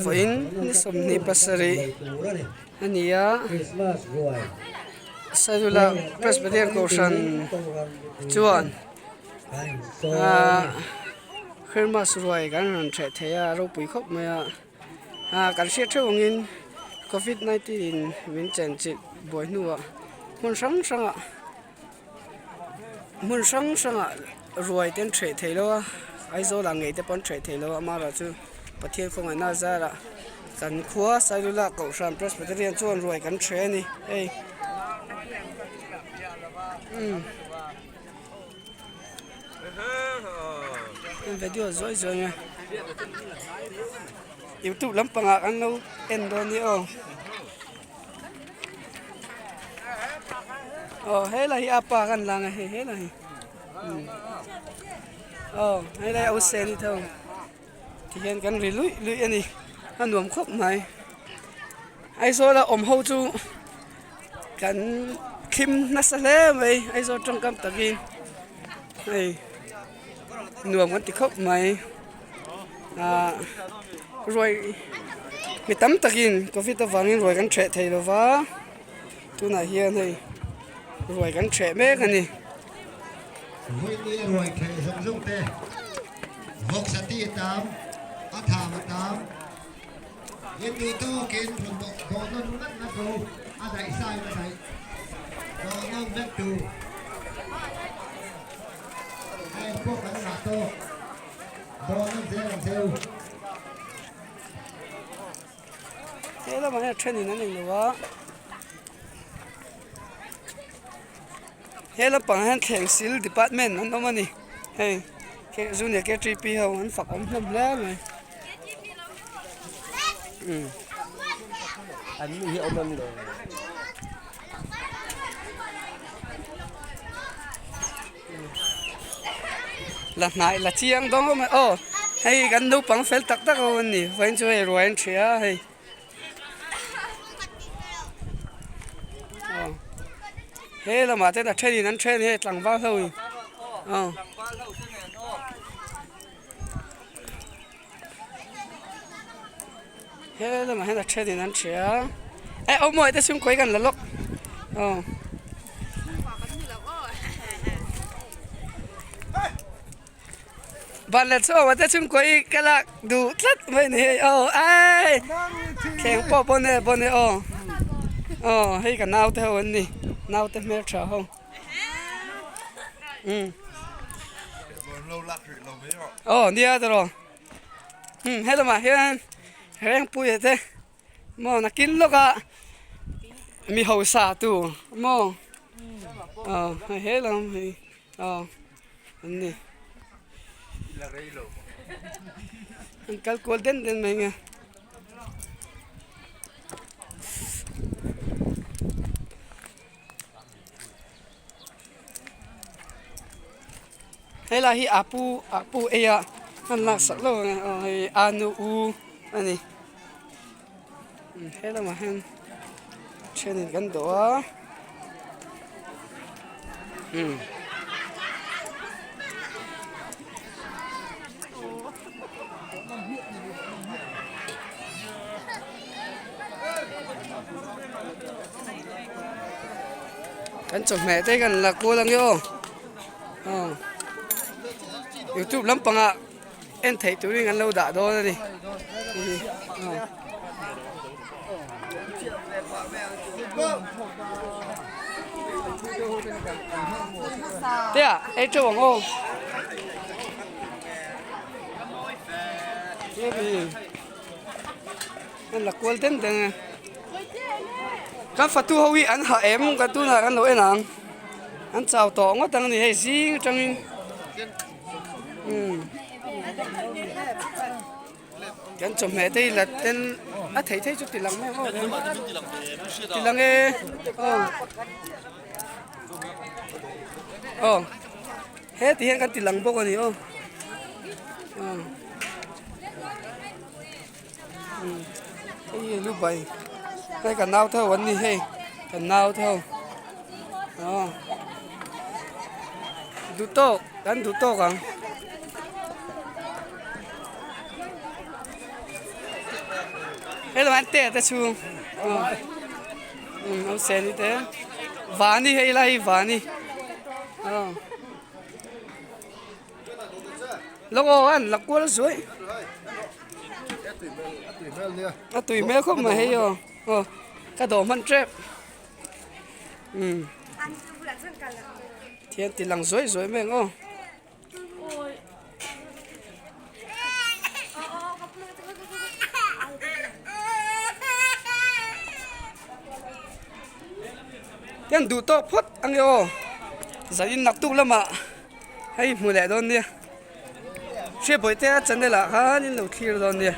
Vawiin ni 27 a ni a, Sailula Presbyterian Kohhran chuan ahh Christmas ruai kan rawn hreh thei a, a ropui khawp mai a, ah kan hriat theuh angin covid 19 min chenchilh buai hnuah hmun hrang hrangah. Hmun hrang hrangah ruai te an hreh thei lo a, Aizawl ah ngei te pawh an hreh thei lo a, amaherawhchu Pathian khawngaihna zarah kan khua Sailula Kohhran Presbyterian chuan ruai kan hreh a ni hei umm video zuai zuai mai youtube lampangah kan lo en dawn a ni aw. Aw helai hi apa kan lang a hei helai hi aw helai a use ni tho tihian kan ri luih luih a ni a nuam khawp mai Aizawl a awm ho chu kan thlim nasa hle mai Aizawl tawngkam takin hei nuam kan ti khawp mai. Ahh ruai mi tam takin covid avangin ruai kan hreh thei lo va tunah hian hei ruai kan hreh mek a ni. Vawinia ruai hreh zawng zawng te vawksa ti a tam, a tham a tam, in duh tawkin rawn dawh nawn ngat ngat ro, a daih sain a daih dawh nawn vek tur. A engpawh kan ngah tawk. He lamah hian thenin an englo a he lampangah hian thleng sil department an awm a ni hei junior ktp ho an fak awm hlawm hle mai umm. La hnai la chiang dawn khawp mai aw hei kan naupang fel tak tak ho an ni vawiin chu hei ruai an ṭhia a hei aw he lamah te a thenin an then hei tlangval ho in aw. He lamah hian a thenin an ṭhia a eh aw mawi te chhungkawi kan la lawk aw. Ban leh chhuak te chhungkawi ka lak duh tlat mai a ni hei aw ai thleng pawh pawn e pawn e aw aw hei ka naute ho an ni naute hmeltha ho umm aw nia tiraw. Umm he lamah hian Rengpuia te maw nakin lawka mi hausa tur maw aw hei he lam hi aw an ni an kal kual den den mai nge. Helai hi a pu a pu ei a an laksak lo ang aw hei a nu u a ni he lamah hian thenin kan dawh a umm. Kan chawhmeh te kan la kual ang e aw aw youtube lampangah en theih turin an lo dah dawn a ni aw. Tia ei teuh ang aw. An la kual den den a kan fatu ho hi an hah em ka tunah kan lo en ang an chau tawh ngawt ang a ni hei zing atangin umm kan chawhmeh te hi la ten a thei thei chu ti lang mai ang aw ti lang e aw aw heti hian kan ti lang bawk a ni aw aw. Hei lu bai hei kan nau te ho an ni hei kan nau te ho aw duh tawk kan duh tawk ang. Hello an te te chhung. Um au seni te. Vani hei lai hi vani. Oh. Logo an lakual zuai. A tui hmel khawp mai hei aw. Aw ka dawh hman tep. Um. Thian ti lang zuai zuai mai ang aw. Hian duh tawk phawt ang e aw zanin naktuk lamah hei hmu leh dawn nia hriatbawi te a channel ah khan in lo thlir dawn nia.